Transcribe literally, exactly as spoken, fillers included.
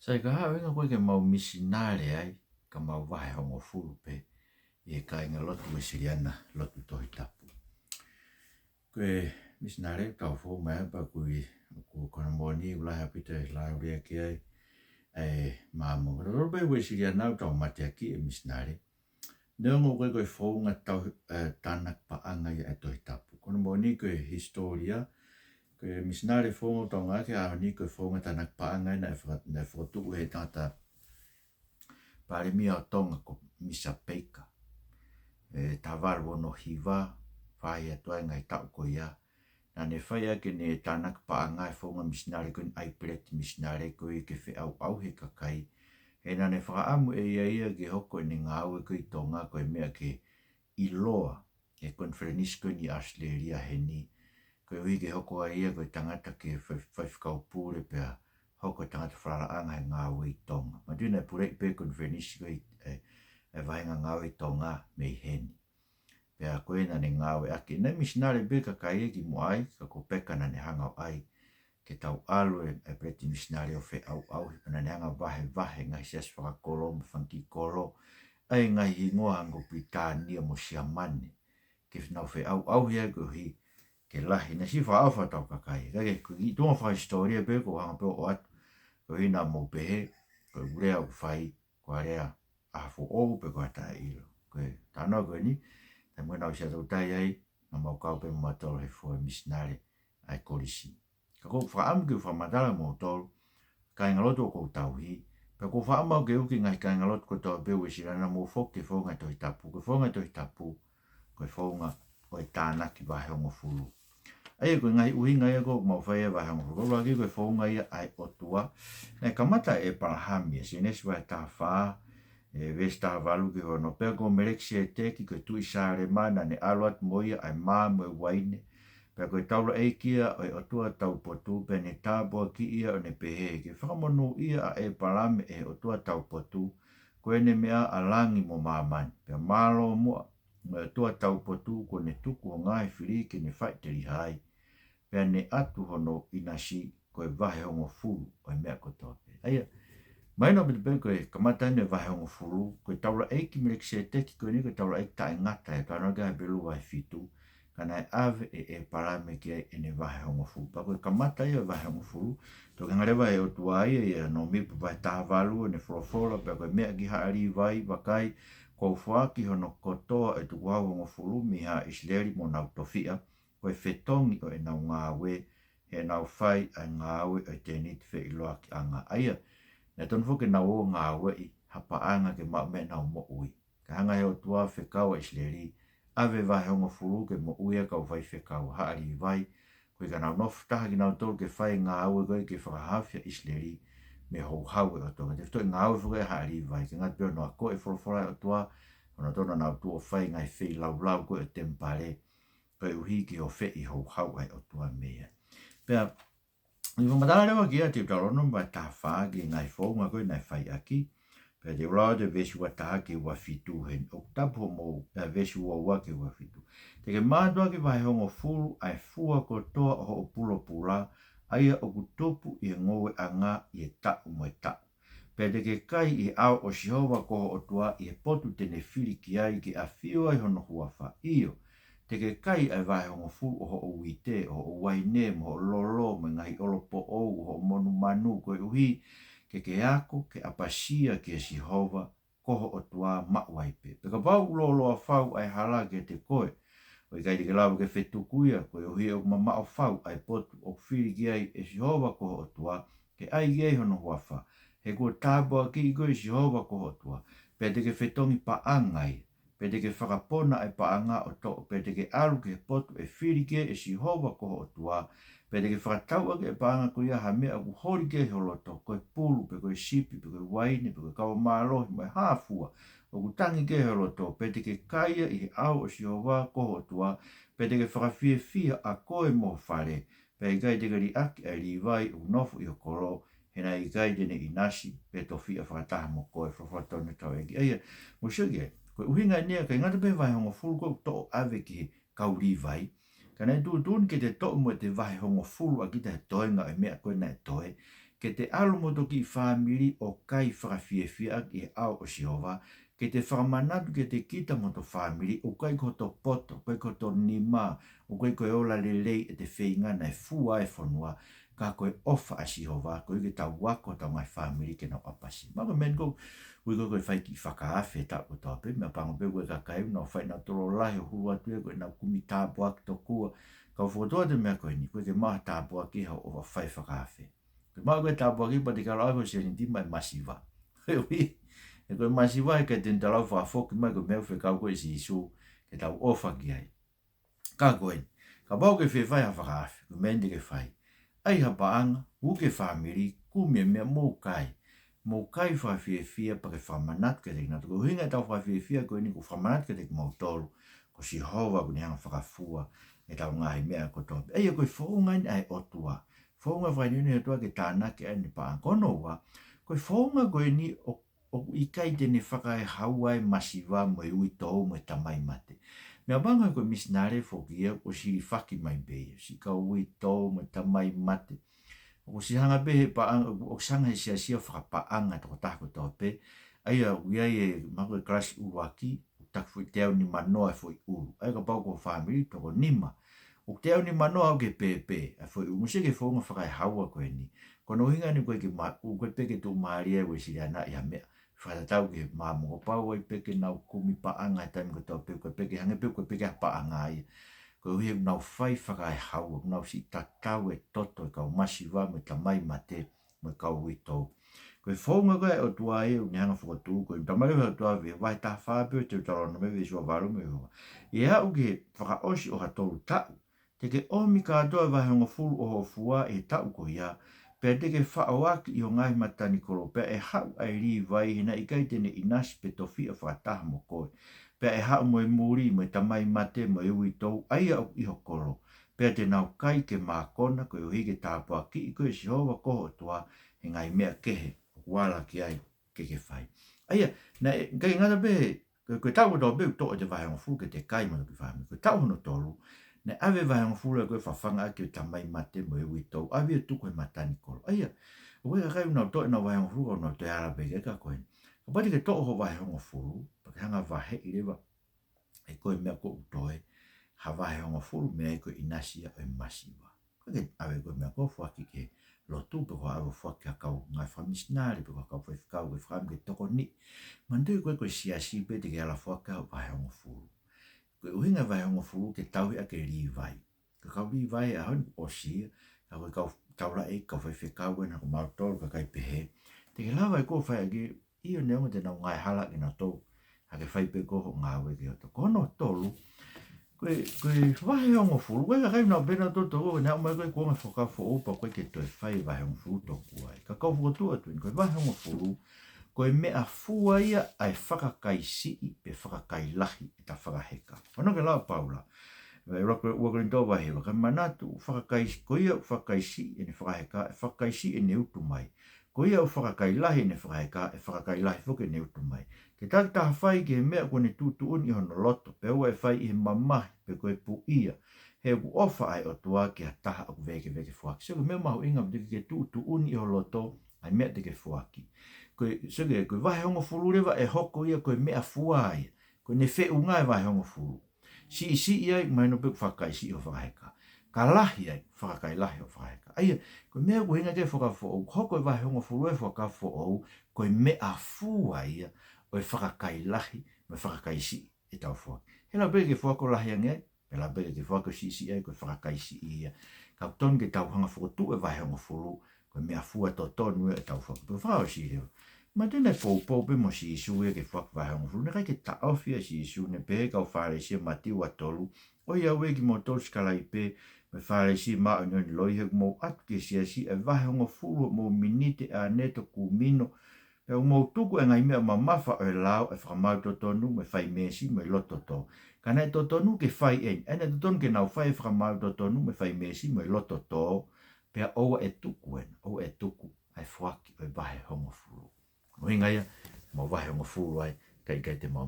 Sai, ka haʻu ʻa e ʻuhinga ko ē ke mau misinale ai, ka mau vahehongofulu pē ʻi he kāingalotu Uēsiliana lotu Tohi Tapu. Ko e misinale ʻoku tau fou mai ai pea ʻoku ʻi, ʻoku, ko hono moʻoni ʻoku lahi ʻaupito e lāuliʻaki ai ʻa e Māmonga. Ko tautolu pē Uēsiliana ʻoku tau mateakiʻi e misinale. Neongo ko e, ko e founga tau, ē, tānaki paʻanga ia ʻa e Tohi Tapu. Ko hono moʻoni ko e hisitōlia, ko e misinale founga ʻoku tau ngāueʻaki he ʻaho ni ko e founga tānaki paʻanga ia naʻe faka-, naʻe fokotuʻu ʻe he tangata Palēmia ʻo Tonga ko Misa Peika. ʻE, taha valu ono hiva, fai atu ai e ngaahi taʻu ko ia. Naʻa ne fai ʻaki ʻene tānaki paʻanga e founga misinale ko eni, ʻai peleti misinale ko ia ke feʻauʻauhi e kakai. He naʻa ne fakaʻamu ʻe ia ia ke hoko ʻene ngāue ko ē ʻi Tonga ko e meʻa ke ʻiloa ʻe he konifelenisi ko eni ʻi ʻAositelēlia heni. Koeʻuhi ke hoko ai ia ko e tangata ke fai, faifekau pule pea hoko e tangata falalaʻanga he ngāue ʻi Tonga. Manatuʻi naʻe puleʻi pē konifelenisi ko ē ʻe, ʻe he vahenga ngāue ʻi Tonga mei heni. Pea ko ena naʻa ne ngāueʻaki. Naʻe misinale pē kakai ia ki muʻa ai, ka ko Peika naʻa ne hanga ʻo ʻai ke tau ʻalu e, e peleti misinale ʻo feʻauʻauhi, pea naʻa ne hanga ʻo vahevahe e ngaahi siasi fakakolo mo e fanga kiʻi kolo, ʻai e ngaahi hingoa hangē ko Pilitānia mo Siamane, ke nau feʻauʻauhi ai koeʻuhi ke lahi. Naʻe siʻi fakaʻofa ʻetau kakai. Ka ko e kiʻi tuʻunga fakahisitōlia pē ʻoku ou hanga pē ʻo ʻoatu, koeʻuhi naʻa mou pehē ko e lea ʻoku fai, ko e lea ʻa ha foʻou pe ko ha taʻeʻilo. Ko e talanoa ko eni, taimi ko ē naʻa ku ʻosi ʻa Toutai ai, naʻa mau kau pē mo mautolu he fua misinale ʻa e kolisi. Ka ʻoku ou fakaʻamu ke u fakamatala kiate kimoutolu, kāingalotu ʻoku ou tauhi, pea ʻoku ou fakaʻamu au ke uki e ngaahi kāingalotu kotoa pē Uēsiliana, mou foki ki he founga Tohi Tapu, ko e founga Tohi Tapu ko e founga ʻo e tānaki vahehongofulu. ʻA ia ko e ngaahi ʻuhinga ia ʻoku mau fai ai e vahehongofulu. ʻUluaki ko e founga ia ʻa e ʻOtua. Naʻe kamata ʻe ʻĒpalahame ia, Sēnesi vahe taha fā, ʻe veesi taha valu ki he ono. Pea ko Melekiseteki ko e tuʻi Sālema naʻa ne ʻalu atu mo ia ʻa e mā mo e uaine. Pea ko e taulaʻeiki ia ʻo e ʻOtua Taupotu, pea ne tāpuakiʻi ia ʻo ne pehē, ke fakamonūʻia ʻa ʻĒpalahame ʻe he ʻOtua Taupotu, ko ʻene meʻa ʻa langi mo māmani. Pea mālō muʻa mo e ʻOtua Taupotu kuo ne tuku hoʻo ngaahi fili ke ne faʻiteliha ai. Pea ne ʻatu hono ʻinasi ko e vahehongofulu ʻo e meʻa kotoa pē. ʻA ia, mahino ʻaupito pē ko e kamata eni e vahehongofulu, ko e taulaʻeiki Melekiseteki ko eni ko e taulaʻeiki taʻengata, ʻe talanoa ki ai ʻa Hepelū vahe fitu, ka naʻe ʻave ʻe ʻĒpalahame ki ai ʻene vahehongofulu. Pea ko e kamata ia e vahehongofulu, toki hanga leva ʻe he ʻOtua ia ʻi he Nōmipa vahe taha valu ʻo ne folofola, pea ko e meʻa ki haʻa Līvai, vakai, kuo u foaki hono kotoa ʻo e tukuhau hongofulu mei haʻa ʻIsileli mo honau tofiʻa, ko e fetongi ʻo ʻenau ngāue, heʻenau fai ʻa e ngāue ʻo e tēniti feʻiloakiʻanga. ʻA ia, naʻe tonu foki ke nau ō ʻo ngāueʻi ha paʻanga ke maʻu mei heʻenau moʻui. Ka hanga ʻe he ʻOtua ʻo fekau ʻa ʻIsileli, ʻave e vahehongofulu ke moʻui ʻa e kau faifekau, haʻa Līvai, koeʻuhi ka nau nofo taha kinautolu ke fai e ngāue ko ē ke fakahaofi ʻa ʻIsileli mei he houhau ʻa e ʻOtua. Ka tefitoʻi ngāue foki ʻa haʻa Līvai, ke ngata pē ʻi hono akoʻi e folofola ʻa e ʻOtua, ʻo nau tonu nau tuʻu ʻo fai e ngaahi feilaulau ko ē ʻo e temipale, koeʻuhi ke ofeʻi e houhau ʻa e ʻOtua mei ai. Pea, ʻi he fakamatala leva ki ai ʻa Teutalōnome vahe taha fā ki he ngaahi founga ko ē naʻe fai ʻaki, pea te u lau atu e veesi ua taha ki he ua fitu heni, ʻoku tapu hoʻomou, ʻa e veesi ua ua ki he ua fitu. Te ke mātuʻaki vahehongofulu ʻa e fua kotoa ʻo hoʻo pulopula, ʻa ia ʻoku tupu ʻi he ngoueʻanga ʻi he taʻu mo e taʻu. Pea te ke kai ʻi he ʻao ʻo Sihova ko ho ʻOtua ʻi he potu te ne fili ki ai ke ʻafio ai hono huafa. ʻIo, te ke kai ʻa e vahehongofulu ʻo hoʻo uite, ʻo hoʻo uaine, mo hoʻo lolo, mo e ngaahi ʻolopoʻou, ʻo hoʻo monumanu, koeʻuhi ke ke ako ke ʻapasia kia Sihova ko ho ʻOtua maʻu ai pē. Pea kapau ʻoku lōloa fau ʻa e hala kiate koe, ʻo ʻikai te ke lava ke fetuku ia, koeʻuhi ʻoku mamaʻo fau ʻa e potu ʻoku fili ki ai ʻe Sihova ko ho ʻOtua ke ʻai ki ai hono huafa, he kuo tāpuakiʻi koe ʻe Sihova ko ho ʻOtua, pea te ke fetongi paʻanga ia, pea te ke fakapona ʻa e paʻanga ʻo toʻo, pea te ke ʻalu ki he potu ʻe fili ki ai ʻe Sihova ko ho ʻOtua, pea te ke fakatau ʻaki ʻa e paʻanga ko ia ha meʻa ʻoku holi ki ai ho loto, ko e pulu, pe ko e sipi, pe ko e uaine, pe ko e kava mālohi, mo e hā fua ʻoku tangi ki ai ho loto, pea te ke kai ia ʻi he ʻao ʻo Sihova ko ho ʻOtua, pea te ke fakafiefia ʻa koe mo ho fale, pea ʻikai te ke liʻaki ʻa e Līvai ʻoku nofo ʻi ho kolo, he naʻe ʻikai te ne ʻinasi pe tofiʻa fakataha mo koe. Folofola tonu ʻa e ʻEiki. ʻA ia, mou sio ki ai, ko e ʻuhinga eni ia, ʻikai ngata pē he vahehongofulu ko ē ʻoku toʻo ʻave ki he kau Līvai, ka naʻe tuʻutuʻuni ke te toʻo mo ʻete vahehongofulu ʻa kita he toenga ʻo e meʻa ko ē naʻe toe, ke te ʻalu mo hoto kiʻi fāmili ʻo kai fakafiefia ʻaki ʻi he ʻao ʻo Sihova, ke te fakamanatu kiate kita mo hoto fāmili, ʻoku ʻikai ko hoto poto, ʻoku ʻikai ko hoto nima, ʻoku ʻikai ko e ola lelei ʻete feinga naʻe fua e fonua, ka ko e ʻofa ʻa Sihova, koeʻuhi ke tau ako hotau ngaahi fāmili ke nau ʻapasi. Mahalo ko e meʻa eni ʻoku ui ko e fai kiʻi fakaafe taʻu kotoa pē, meʻapango pē ko e kakai ʻoku nau fai ʻenau tolo lahi ʻo hulu atu ia ko ʻenau kumi tāpuaki tokua. Kau fokotuʻu atu e meʻa ko eni, ʻoku ʻikai ke maʻu ha tāpuaki ʻi haʻo fai fakaafe. Ke maʻu ko e tāpuaki pea te ke ʻalu ʻo ʻave ho sēniti maʻá e masiva. He ui, he ko e masiva he ʻikai te ne talau fakafoki mai ko e meʻa ʻoku fekau ko ē ʻe Sīsū ke tau ʻofa ki ai. Ka ko eni, kapau ʻoku ke fie fai ha fakaafe, ko e meʻa eni te ke fai. ʻAi ha paʻanga, uki e fāmili, kumi e meʻa mo kai. Mo kai fakafiefia pea ke fakamanatu kiate kinautolu. Ko e ʻuhinga ʻetau fakafiefia ko eni ko e fakamanatu kiate kimoutolu ko Sihova ʻoku ne hanga ʻo fakafua ʻetau ngaahi meʻa kotoa pē. ʻA ia ko e founga eni ʻa e ʻOtua. Founga fakahinohino ʻa e ʻOtua ke tānaki ʻa ʻene paʻanga. Ko hono ua, ko e founga ko eni ʻo ʻoku ʻikai te ne fakaehaua e masiva mo e uitou mo e tamai mate. Meʻapango ko e misinale foki ia ʻoku ʻosi hilifaki mai pē ia, siʻi kau uitou mo e tamai mate. ʻOku ʻosi hanga pē he paʻanga, ʻoku ʻosi hanga he siasi ʻo fakapaʻanga e tokotaha kotoa pē. ʻA ia, ʻoku ʻi ai e, mahalo ko e kalasi ʻuluaki, ʻoku taki foʻi teau nimanoa e foʻi ʻulu. ʻA ia kapau ko ho fāmili, toko nima. ʻOku teau nimanoa ʻoku ke pēpē, ʻa e foʻi ʻulu. Mou sio ki he founga fakaehaua ko eni. Ko hono ʻuhinga eni ʻoku ʻikai ke ma-, ʻoku ʻikai pē ke tuʻumālie ʻa e Uēsiliana ʻi ha meʻa. Fakataha ki he Māmonga, kapau ʻoku ʻikai pē ke nau kumi paʻanga he taimi kotoa pē, ʻoku ʻikai pē ke hangē pē, ʻoku ʻikai pē ke ha paʻanga ia. Koeʻuhi ʻoku nau fai fakaehaua, ʻoku nau siʻi tatau e toto e kau masiva mo e tamai mate mo e kau uitou. Ko e founga ko ē ʻa e ʻOtua ē ʻoku ne hanga ʻo fokotuʻu, ko e talamai ʻe he ʻOtua ʻi he vahe taha fā pē ʻo Teutalōnome veesi ua valu mo e ua. ʻI he aʻu ki he fakaʻosi ʻo ha tolu taʻu, te ke ʻomi kātoa e vahehongofulu ʻo hoʻo fua ʻi he taʻu ko ia, pea te ke faʻo ʻaki ʻi ho ngaahi matanikolo, pea ʻe haʻu ʻa e Līvai, he naʻe ʻikai te ne ʻinasi pe tofiʻa fakataha mo koe. Pea ʻe haʻu mo e muli, mo e tamai mate, mo e uitou, ʻa ia ʻoku ʻi ho kolo. Pea te nau kai ke mākona, koeʻuhi ke tāpuakiʻi koe ʻe Sihova ko ho ʻOtua he ngaahi meʻa kehe ʻoku ala ki ai ke ke fai. ʻA ia, naʻe, ʻikai ngata pē, ko, ko e taʻu kotoa pē ʻoku toʻo ʻete vahehongofulu ke te kai mo hoto kiʻi fāmili. Ko e taʻu hono tolu, naʻe ʻave e vahehongofulu ko ē ʻo fafanga ʻaki e tamai mate mo e uitou, ʻave ʻo tuku he matanikolo. ʻA ia, ʻoku ʻi ai e kakai ʻoku nau toʻo ʻenau vahehongofulu, ʻoku nau toe ala pē ki ai ka ko eni. Kapau te ke toʻo hoʻo vahehongofulu, pea ke hanga ʻo vaheʻi leva ʻe koe e meʻa ʻoku toe, ha vahehongofulu mei ai ko e ʻinasi ia ʻo e masiva. ʻOku ʻikai ke ʻave koe e meʻa ko ē ʻo foaki ki he lotu pe ko e ʻave ʻo foaki ki ha kau ngaahi fakamisinale pe ko ha kau faifekau ke fakaʻamu ke tokoniʻi. Manatuʻi ko ē ko e siasi pē te ke ala ʻo foaki ai hoʻo vahehongofulu. Ko e ʻuhinga e vahehongofulu ke tauhi ʻaki e Līvai. Ko e kau Līvai he ʻaho ni kuo ʻosi ia, ka ko e kau taulaʻeiki, kau faifekau ē naʻa ko mautolu kakai pehē. Te ke lava ʻe koe ʻo fai ʻaki, ʻio neongo te nau ngaahi hala kinautolu, ka ke fai pē koe hoʻo ngāue ki hoto. Ko hono tolu, ko e, ko e vahehongofulu, ko e kakai naʻa nau pehē nautolu tokua, naʻa nau ʻomai ko ē kuonga Fuakava Foʻou pea ʻoku ʻikai ke toe fai e vahehongofulu tokua ai. Ka kau fokotuʻu atu eni, ko e vahehongofulu, ko e meʻafua ia ʻa e fakakaisiʻi pe fakakailahi ʻeta fakaheka. Ko hono ke lau ʻa Paula, ʻUluaki, ua Kolinitō vahe hiva, ka manatu, fakakaisi-, ko ia ʻoku fakakaisiʻi ʻene fakaheka, ʻe fakakaisiʻi ʻene utu mai. Ko ia ʻoku fakakailahi ʻene fakaheka, ʻe fakakailahi foki ʻene utu mai. Ke taki taha fai ki he meʻa kuo ne tuʻutuʻuni ʻi hono loto, pea ʻoua ʻe fai ʻi he mamahi, pe ko e puʻia. He ʻoku ʻofa ʻa e ʻOtua ki ha taha ʻoku vēkeveke foaki. Sio ki he meʻa mahuʻinga, te ke tuʻutuʻuni ʻi ho loto ʻa e meʻa te ke foaki. Ko e, sio ki he, ko e vahehongofulu leva ʻe hoko ia ko e meʻafua ia. Ko ʻene feʻunga e vahehongofulu. Siʻisiʻi ai, mahino pē ʻoku fakakaisiʻi hoʻo fakaheka. Ka lahi ai, fakakailahi hoʻo fakaheka. ʻA ia, ko e meʻa ʻoku ʻuhinga ki ai e Fuakava Foʻou, ʻoku hoko e vahehongofulu ʻo e Fuakava Foʻou, ko e meʻafua ia ʻo e fakakailahi mo e fakakaisiʻi ʻetau foaki. He ʻe lava pē ke ke foaki ʻo lahi ange ai, pea ʻe lava pē ke ke foaki ʻo siʻisiʻi ai, ko e fakakaisiʻi ia. Ka ʻoku totonu ke tau hanga ʻo fokotuʻu e vahehongofulu, ko e meʻafua totonu ia ʻetau foaki. Pea fakaʻosi leva. Manatuʻi naʻe poupou pē mo Sīsū ia ke foaki e vahehongofulu. Naʻe ʻikai ke taʻofi ʻe Sīsū, naʻe pehē ki he kau Fālesi ʻi he Mātiu ua tolu, ʻOiauē kimoutolu sikalaipe mo e Fālesi, māʻoniʻoni loi, he ʻoku mou ʻatu ki he siasi ʻa e vahehongofulu hoʻomou miniti, ʻaneto, kūmino, pea ʻoku mou tuku e ngaahi meʻa mamafa ʻo e lao, ʻa e fakamaau totonu, mo e fai meesi, mo e loto tō. Ka naʻe totonu ke fai eni, ʻa ia naʻe totonu ke nau fai e fakamaau totonu, mo e fai meesi, mo e loto tō, pea ʻoua ʻe tuku ena, ʻoua ʻe tuku ʻa e foaki ʻo e vahehongofulu. ʻUhinga ia, mau vahehongofulu ai, kae ʻikai te mau